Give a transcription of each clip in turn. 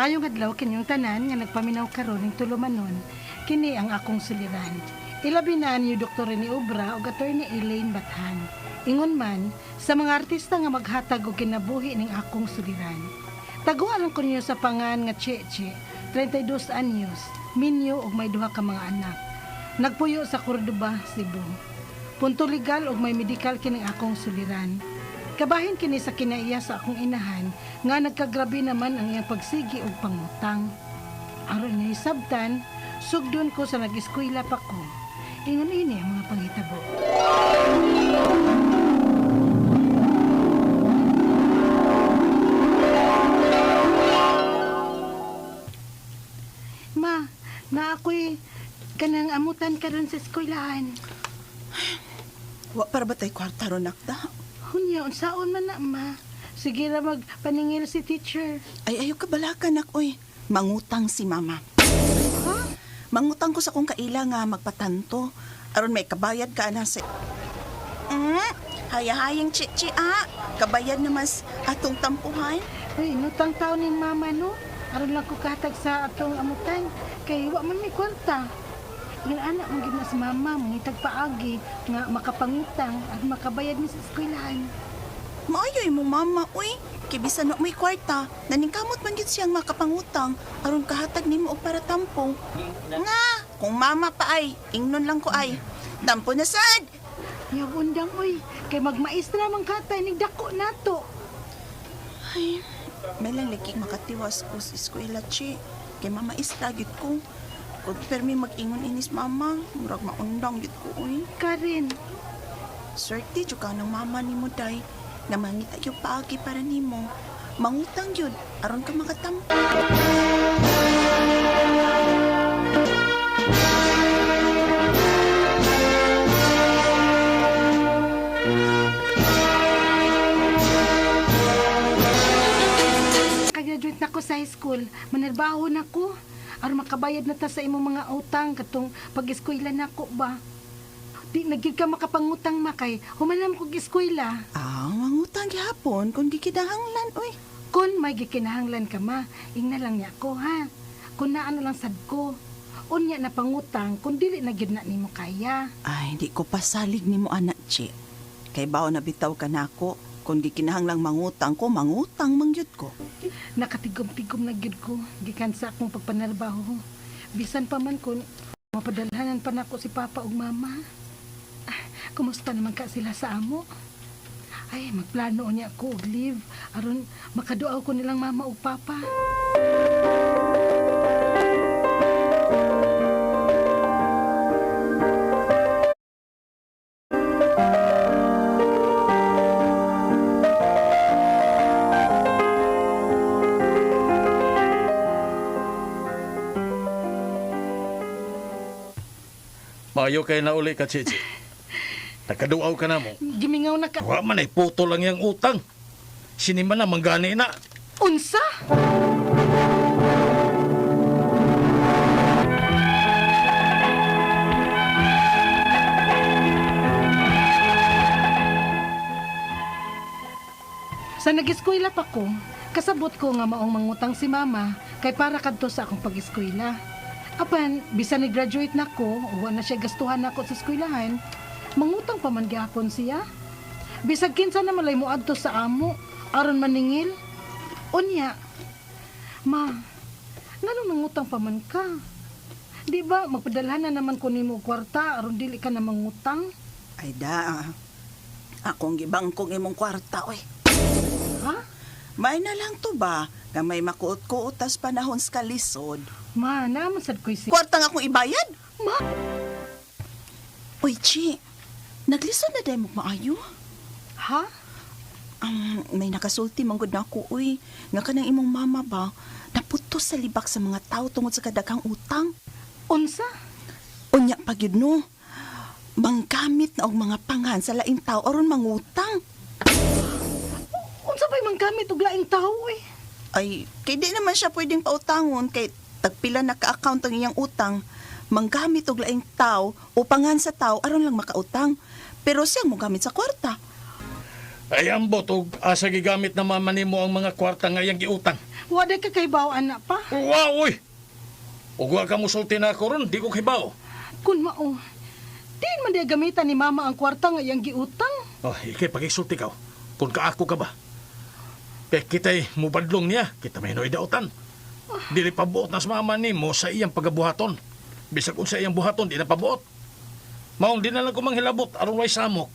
Maayong adlaw kinyong tanan nga nagpaminaw karon ning tulumanon, kini ang akong suliran. Ilabi na ni Dr. Rene Obra ug Attorney Elaine Bathan. Ingon man sa mga artista nga maghatag og kinabuhi ning akong suliran. Taguan ko ninyo sa pangan nga Cheche, 32 anyos, minyo ug may duha ka mga anak. Nagpuyo sa Cordoba, Cebu. Punto legal ug may medical kining akong suliran. Kabahin kini sa kinaiya sa akong inahan nga nagkagrabe naman ang iyang pagsigi og pangutang. Aron nga hisabtan, sugdon ko sa nag-eskwela pa ko. Ingon ini ang mga panghitabo. Ma, na ako'y kanang amutan karon sa eskwelahan. Wa para ba tay kwarta ron nakta? Hunya, unsaon man na, ma. Sige ra magpaningil si teacher. Ay ayaw ka balaka nak oy. Mangutang si mama. Ha? Mangutang ko sa kong kaila nga magpatanto. Aron may kabayad ka na sa Hayahayang chichi ah. Kabayad na mas atong tampuhan. Uy, nutang taon ni mama, no? Aron lang ko kahatag sa atong amutan. Kay wa man may kwarta. Ingon anak mo gid na si mama, mangitag paagi nga makapangutang at makabayad ni sa eskwelahan. Maayo imong mama oy. Kay bisan wa may kwarta, naningkamot man gyud siyang makapangutang aron kahatag nimo og para tampo. Nga, kung mama pa ay, ingnon lang ko ay. Tampo na sad. Yaw undang oy, kay magmaestra man katay ning dako nato. Ay, may lang lagi makatiwas ko sa eskwela, chi. Kay mama istra gyud ko. Kung permi mag-ingon inis mama, murag maundang gyud ko, uy. Karen, Swerte jud ka ng mama nimo, day. Na mangita yung paagi para nimo. Mangutang yun, aron ka makatampo. Kagraduate na ko sa high school, manarbaho na ko. Aron makabayad na ta sa imong mga utang katong pag-eskwela nako ba. Di na gyud ka makapangutang makay, human ko eskwela. Ah, mangutang gihapon kung gikinahanglan, uy. Kung may gikinahanglan ka ma, ingna lang niya ko ha. Kung naano lang sad ko. Unya na pangutang kung dili na gyud na nimo kaya. Ay, di ko pasalig nimo anak, chi. Kay bao na bitaw ka nako. Kung gikinahanglang mangutang ko, mangutang mangyud ko. Nakatigom-tigom na gyud ko gikan sa akong pagpanarbaho. Bisan pa man kun mapadalhanan pa nako si papa ug mama. Ah, kumusta naman ka sila sa amo? Ay, magplano niya ko og leave aron makaduaw ko nilang mama ug papa. Maayo kay na uli ka, Chichi. Nakaduaw ka na mo. Gimingaw na ka. Wa man ay puto lang yung utang. Sinima na manggani na. Unsa? Sa nag-eskwela pa ko, kasabot ko nga maong mangutang si mama kay para kadto sa akong pag-eskwela. Apan, bisan ni-graduate na ko, wa na siya gastuhan nako sa eskwelahan, mangutang pa man gihapon siya. Bisag kinsa na malay moadto sa amo, aron maningil. Unya, ma, nganong nangutang pa man ka? Di ba, magpadalhan na naman ko nimo og kwarta aron dili ka na mangutang? Ay da, akong gibangkong imong kwarta, oy. Ha? May na lang to ba, nga may makuot-kuot tas panahon sa kalisod. Ma, naman sad ko'y si... Kwarta nga akong ibayad? Ma! Uy, Chi, naglisod na dahil mo maayo. Ha? May nakasulti manggod na ako, uy. Nga ka ng imong mama ba, naputos sa libak sa mga tao tungod sa kadaghang utang. Unsa? Unya pa gyud no. Manggamit na og mga pangan sa laing tao aron mangutang. Unsa ba'y manggamit og laing tao eh? Ay, kay di naman siya pwedeng pautangon kay tagpila na ka-account ang iyang utang. Manggamit og laing tao o pangan sa tao aron lang makautang. Pero siya mo gamit sa kwarta. Ay ambot og asa gigamit na mama nimo ang mga kwarta nga iyang giutang. Wa day ka kahibaw ana, pa. Wow, uy! Ug wa ka musulti na ako ron, di ko kibaw. Kun mao, diin man diay gamitan ni mama ang kwarta nga iyang giutang? Oh, ikay pag-isulti ka. Kung kaako ka ba? Kay kita'y mubadlong niya, kita may noy dautan. Dili pabuot na sa mama nimo sa iyang pagabuhaton. Bisag unsa iyang buhaton, di na pabuot. Maong di na lang ko manghilabot aron way samok.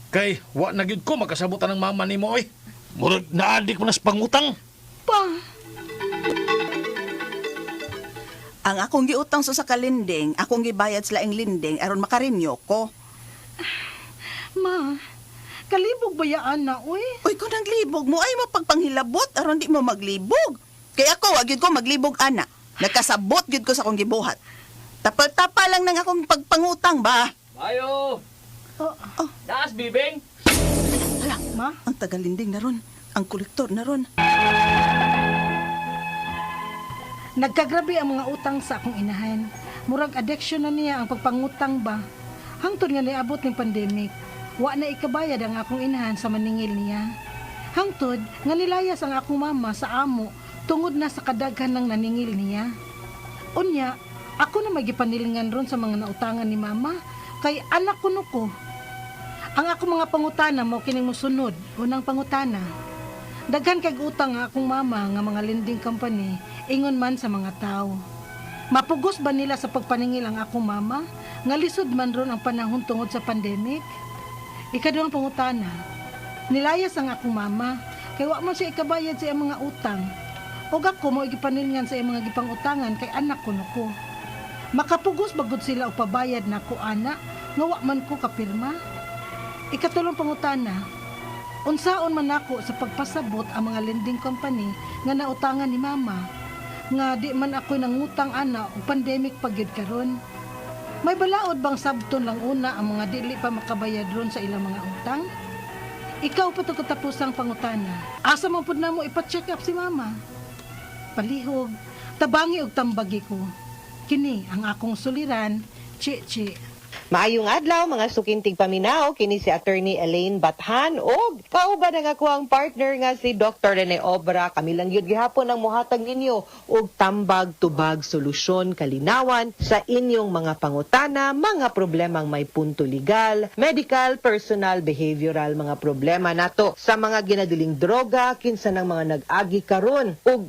Kay wa na gyud ko makasabutan ng mama nimo oy. Murag naadik mo na sa pangutang. Pa, Ang akong giutang sa kalending, akong gibayad sa laing lending aron makarinyo ko. Ma, kalibog ba ya ana, uy? Uy, kung naglibog mo ay mapagpanghilabot aron di mo maglibog. Kaya ako wa gyud ko maglibog ana. Nakasabot gyud ko sa akong gibuhat. Tapal-tapa lang nang akong pagpangutang ba. Mayo! Oh, Taas, bibing! Hala, ma, ang tagalinding na ron, ang kolektor na ron. Nagkagrabe ang mga utang sa akong inahan. Murag addiction na niya ang pagpangutang ba. Hangtod nga niabot ning pandemic, wa na ikabayad ang akong inahan sa maningil niya. Hangtod nga nilayas ang akong mama sa amo tungod na sa kadaghan ng naningil niya. Unya, ako na may gipanilingan ron sa mga nautangan ni mama kay anak kuno ko. Ang ako mga pangutana mo kining mosunod, unang pangutana. Daghan kag utang ang akong mama nga mga lending company ingon man sa mga tao. Mapugos ba nila sa pagpaningil ang akong mama nga lisod man ron ang panahon tungod sa pandemic? Ikaduhang pangutana. Nilayas ang akong mama kay wa man siya ikabayad sa iyang mga utang. Ug ako mo gipaningan sa iyang mga gipangutangan kay anak ko ko. Makapugos ba gud sila og pabayad nako ana nga wa man ko kapirma? Ikatulong pangutana, unsaon man nako sa pagpasabot ang mga lending company nga nautangan ni mama nga di man ako nangutang ana og pandemic pa gyud karon. May balaod bang sabton lang una ang mga dili pa makabayad ron sa ilang mga utang? Ikaw pa to katapusang pangutana. Asa man pud namo ipa-check up si mama? Palihog, tabangi og tambagi ko. Kini ang akong suliran, Chi-chi. Maayong adlaw mga suking tigpaminaw, kini si Attorney Elaine Bathan og kauban ang ako ang partner nga si Dr. Rene Obra. Kami lang gyud gihapon ang mohatag ninyo og tambag tubag solusyon kalinawan sa inyong mga pangutana, mga problemang may punto legal, medical, personal, behavioral, mga problema nato sa mga ginaduling droga, kinsa ng mga nag-agi karon og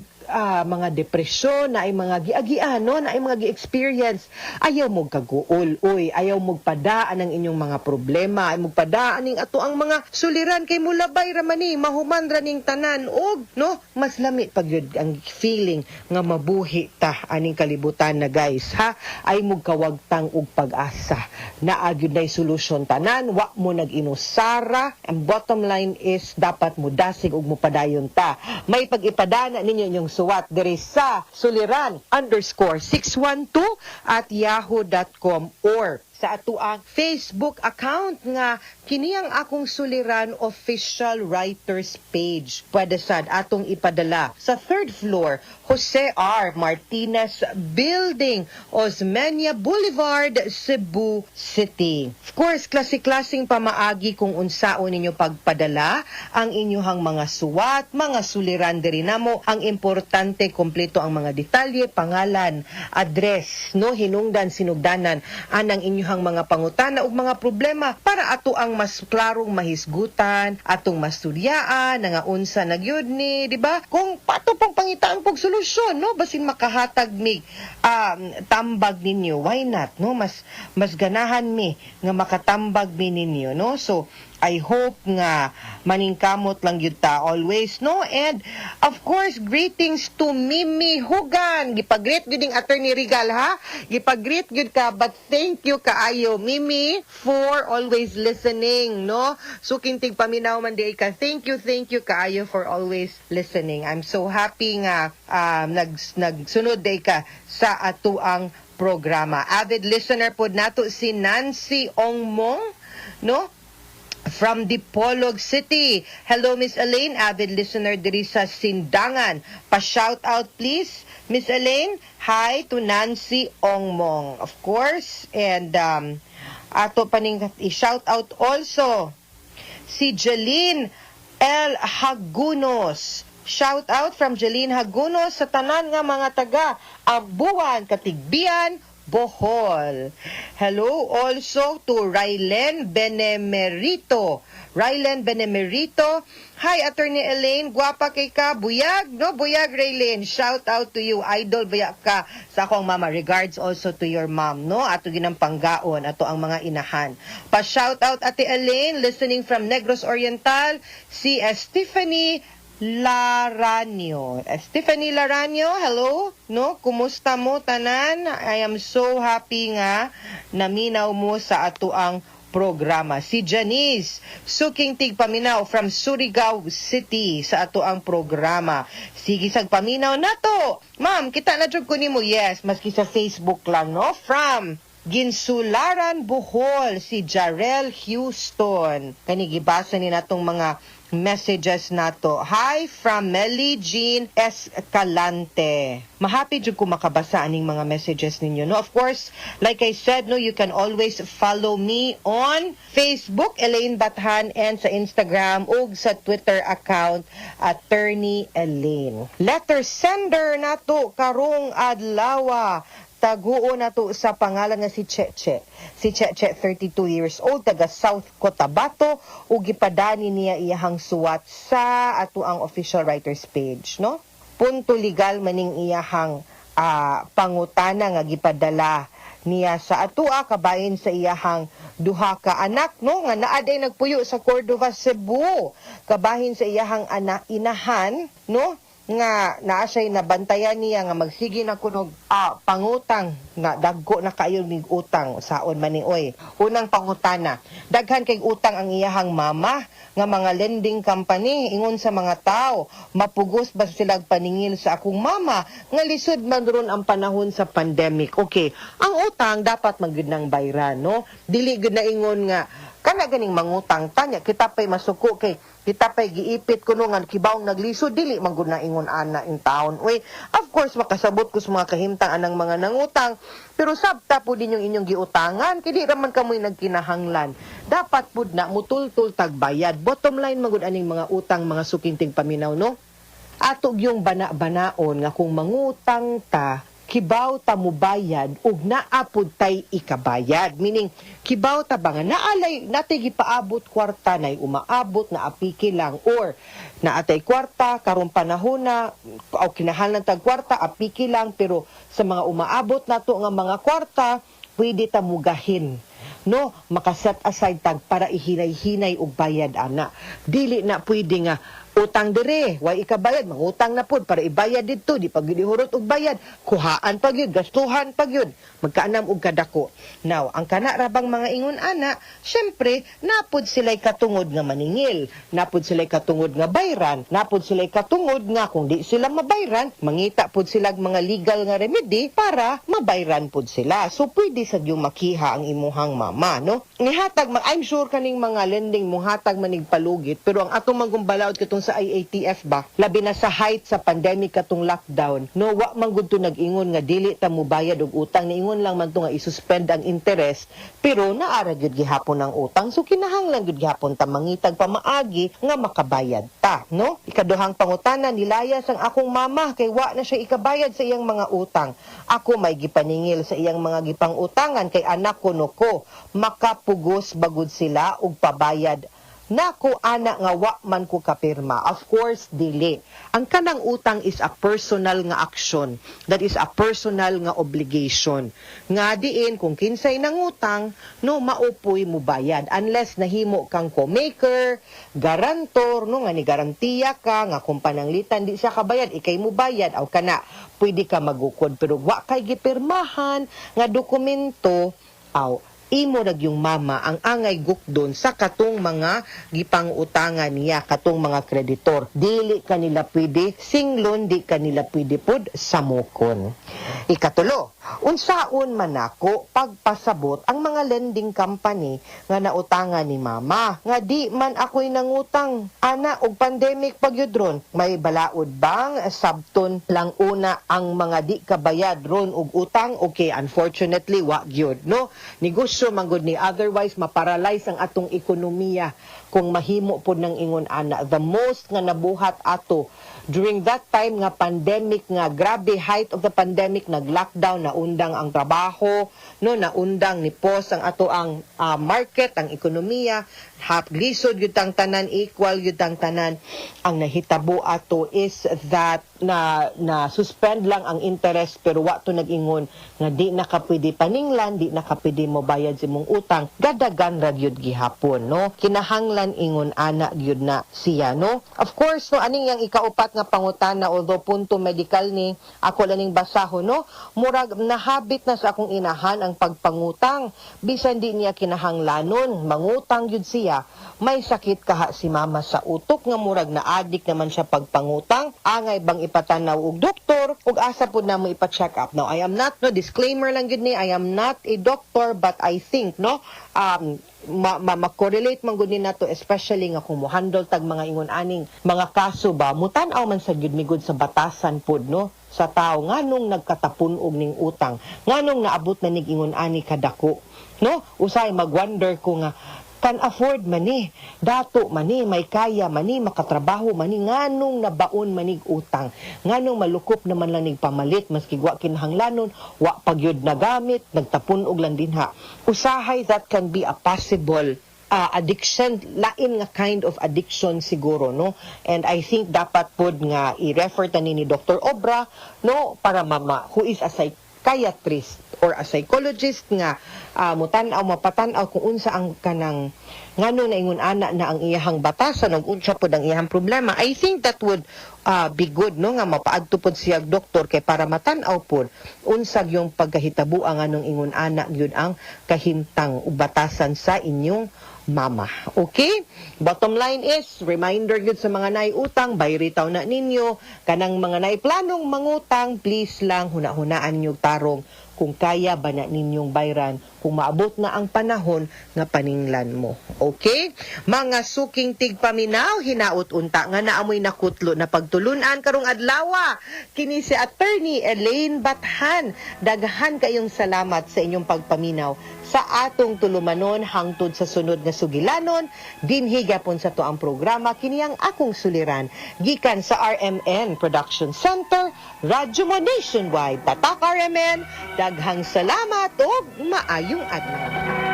mga depresyon na ay mga giagian, no, na ay mga gi-experience. Ayaw mo kaguol, uy, ayaw mo padaan ang inyong mga problema, ayaw mo padaan ning ato ang mga suliran kay mulabay ra man ni, mahuman ra ning tanan og no, mas lami pag yun ang feeling nga mabuhi ta aning kalibutan na, guys, ha. Ay mo kawagtang og pag-asa, naa gyud nay solusyon tanan, wa mo nag-inusara. Ang bottom line is dapat mo dasig ug mopadayon ta. May pag-ipadana ninyo inyong suwat diri sa suliran_612@yahoo.com or sa atoang Facebook account nga kini ang Akong Suliran Official Writers Page. Pwede sad atong ipadala sa third floor, Jose R. Martinez Building, Osmeña Boulevard, Cebu City. Of course, klase-klaseng pamaagi kung unsaon ninyo pagpadala ang inyuhang mga suwat, mga suliran diri namo. Ang importante, kompleto ang mga detalye, pangalan, address, no, hinungdan, sinugdanan anang inyuhang mga pangutana ug mga problema para ato ang mas klarong mahisgutan, atong mastudyaan nga unsa na gyud ni, di ba? Kung pato pong pangitaan pog solusyon, no, basin makahatag mig tambag ninyo, why not, no? Mas mas ganahan mi nga makatambag mi ninyo, no? So I hope nga maningkamot lang gyud ta always, no? And of course, greetings to Mimi Hugan. Gipag-greet gyud ning Attorney Regal, ha. Gipag-greet gyud ka, but thank you kaayo, Mimi, for always listening, no? Suking tigpaminaw man diay ka. Thank you kaayo for always listening. I'm so happy nga nagsunod diay ka sa atuang programa. Avid listener pod nato si Nancy Ongmong, no? From Dipolog City. Hello, Miss Elaine, avid listener diri sa Sindangan. Pa-shout out please, Miss Elaine. Hi to Nancy Ongmong, of course. And ato paning i-shout out also Si Jeline L. Hagunos. Shout out from Jeline Hagunos sa tanan nga mga taga Ambuan, Katigbian, Bohol. Hello also to Rylen Benemerito. Rylen Benemerito. Hi, Attorney Elaine. Guwapa kay ka. Buyag, no? Buyag, Rylen. Shout out to you. Idol, buyag ka sa akong mama. Regards also to your mom, no? Ato ginang panggaon. Ato ang mga inahan. Pa-shout out, Ate Elaine. Listening from Negros Oriental, si Stephanie Laranio. Stephanie Laranio, hello. No, kumusta mo tanan? I am so happy nga naminaw mo sa ato ang programa. Si Janice, suking tigpaminaw from Surigao City sa ato ang programa. Sige sag paminaw nato. Ma'am, kita na jud ko nimo. Yes, maski sa Facebook lang, no? From Ginsularan, Bohol, si Jarel Houston. Kani gibasa ni natong mga messages nato. Hi from Melly Jean Escalante. Mahappy jud ko makabasa aning mga messages ninyo. No, of course, like I said, no, you can always follow me on Facebook, Elaine Bathan, and sa Instagram ug sa Twitter account, Attorney Elaine. Letter sender nato karong adlaw, taguo nato sa pangalan nga si Cheche. Si Cheche, 32 years old, taga South Cotabato, ug gipadani niya iyahang suwat sa ato ang official writers page, no? Punto legal maning iyahang pangutana nga gipadala niya sa atua kabahin sa iyahang duha ka anak, no, nga naa day nagpuyo sa Cordova, Cebu, kabahin sa iyahang anak inahan, no, nga naa siya'y nabantayan niya nga magsige na kunog pangutang nga dagko na kayo mig utang saon man ni oy. Unang pangutana, daghan kay utang ang iyahang mama nga mga lending company. Ingon sa mga tao, mapugos ba sila paningil sa akong mama nga lisod man ron ang panahon sa pandemic? Okay, ang utang dapat man gyud nang bayran, no? Dili gyud na ingon nga kana ganing mangutang tanya kita pay masuko kay kita pay giipit kuno nga kibawong naglisod. Dili man gud na ingon ana in town uy. Of course, makasabot ko sa mga kahimtang anang mga nangutang, pero sabta po din yung inyong giutangan kay di ra man kamoy nagkinahanglan. Dapat pud na mutultul tagbayad. Bottom line man gud aning mga utang, mga suking tigpaminaw, no, ato yung bana-banaon nga kung mangutang ta, kibaw ta mubayad ug naa pud tay ikabayad, meaning kibaw ta ba nga naalay natay gipaabot kwarta, nay umaabot na apiki lang, or naatay kwarta karong panahon na o kinahanglan tag kwarta, apiki lang, pero sa mga umaabot nato nga mga kwarta, pwede ta mugahin, no, makaset aside tag para ihinay-hinay og bayad ana. Dili na pwede nga utang dire, way ikabayad, mangutang na pud para ibayad didto, di pag gyud ihurot og bayad, kuhaan pa gyud, gastuhan pa gyud, magkaanam og kadako. Now, ang kana ra bang mga ingon ana, syempre napud sila'y katungod nga maningil, napud sila'y katungod nga bayran, napud sila'y katungod nga kung di sila mabayran, mangita pud sila mga legal nga remedy para mabayran pud sila. So pwede sad yung makiha ang imuhang mama, no? Nihatag man, I'm sure kaning mga lending muhatag manig palugit, pero ang atong manggumbalawd katong sa IATF ba, labi na sa height sa pandemic katong lockdown, no, wa man gud to nag-ingon nga dili ta mobayad og utang. Niingon lang man to nga i-suspend ang interest, pero naara gyud gihapon ang utang, so kinahanglan gyud gihapon ta mangitag pamaagi nga makabayad ta, no? Ikaduhang pangutana, nilayas ang akong mama kay wa na siya ikabayad sa iyang mga utang. Ako may gipaningil sa iyang mga gipang-utangan kay anak ko no ko. Makapugos bagud sila og pabayad nako ana nga wa man ko kapirma? Of course, dili. Ang kanang utang is a personal nga action. That is a personal nga obligation. Nga diin kung kinsay nangutang, no, maupoy mo bayad unless nahimo kang co-maker, garantor, no, nga ni garantiya ka nga kung pananglitan di siya kabayad, ikay mo bayad aw kana pwede ka magukod, pero wa kay gipirmahan nga dokumento, aw imo rag yung mama ang angay gukdon sa katong mga gipangutangan niya, katong mga kreditor. Dili kanila pwede singlon, di kanila pwede pod samukon. Ikatulo, unsaon man nako pagpasabot ang mga lending company nga nautangan ni mama nga di man ako'y nangutang ana og pandemic pagyud ron? May balaod bang sabton lang una ang mga di kabayad ron og utang? Okay, unfortunately wa gyud, no? Negosyo man gud ni, otherwise maparalyze ang atong ekonomiya kung mahimo pod ng ingon ana. The most nga nabuhat ato during that time nga pandemic, nga grabe height of the pandemic, nag-lockdown, naundang ang trabaho, no, naundang ni pause ang ato ang market, ang ekonomiya, hap lisod gyud tang tanan, equal gyud tang tanan. Ang nahitabo ato is that na na suspend lang ang interest, pero wa to nag-ingon nga di na ka pwede paninglan, di na ka pwede mo bayad sa imong utang. Gadagan ra gyud gihapon, no? Kinahanglan ingon ana gyud na siya, no? Of course, no, aning yang ikaupat nga pangutana, although punto medical ni, ako lang ning basahon, no? Murag nahabit na sa akong inahan ang pagpangutang bisan di niya kinahanglanon, mangutang gyud siya. May sakit kaha si mama sa utok nga murag na addict naman siya pagpangutang. Angay bang ipatanaw og doktor ug asa pud namo ipa-check up? Now, I am not, no, disclaimer lang gyud ni, I am not a doctor, but I think, no, ma, ma, ma-correlate man gud ni nato, especially nga kung mo-handle tag mga ingon aning mga kaso ba, mutan-aw man sa gyud migud sa batasan pod, no, sa tao nganong nagkatapon og ning utang, nganong naabot na nig ingon ani kadako, no? Usay mag-wonder ko nga can afford man ni, dato man ni, may kaya man ni, makatrabaho man ni, nganong nabaon manig utang, nganong malukop naman lang nig pamalit maski wa kinahanglanon, wa pagyud nagamit, nagtapon og lang dinha? Usahay that can be a possible addiction, lain nga kind of addiction siguro, no? And I think dapat pod nga i-refer tani ni Dr. Obra, no, para mama who is a psychiatrist or a psychologist nga mutan-aw, mapatan-aw kung unsa ang kanang ngano naingon ana na ang iyahang batasan ug unsa pod ang iyahang problema. I think that would be good, no, nga mapaadto pod siya og doktor kay para matan-aw pod unsa yung pagkahitabo nganong ingon ana gyud ang kahimtang ug batasan sa inyong mama. Okay? Bottom line is, reminder gyud sa mga naiutang, bayri taw na ninyo. Kanang mga naiplanong mangutang, please lang huna-hunaan niyo tarong kung kaya ba na ninyong bayran kung maabot na ang panahon nga paninglan mo. Okay? Mga suking tigpaminaw, hinaut unta nga naamoy nakutlo na pagtulunan karong adlawa. Kini si Attorney Elaine Bathan. Daghan kayong salamat sa inyong pagpaminaw sa atong tulumanon hangtod sa sunod nga sugilanon dinhi gyapon sa atoang programa, kini ang akong suliran, gikan sa RMN Production Center, Radyo Mo Nationwide. Tatak RMN. Daghang salamat ug maayong adlaw.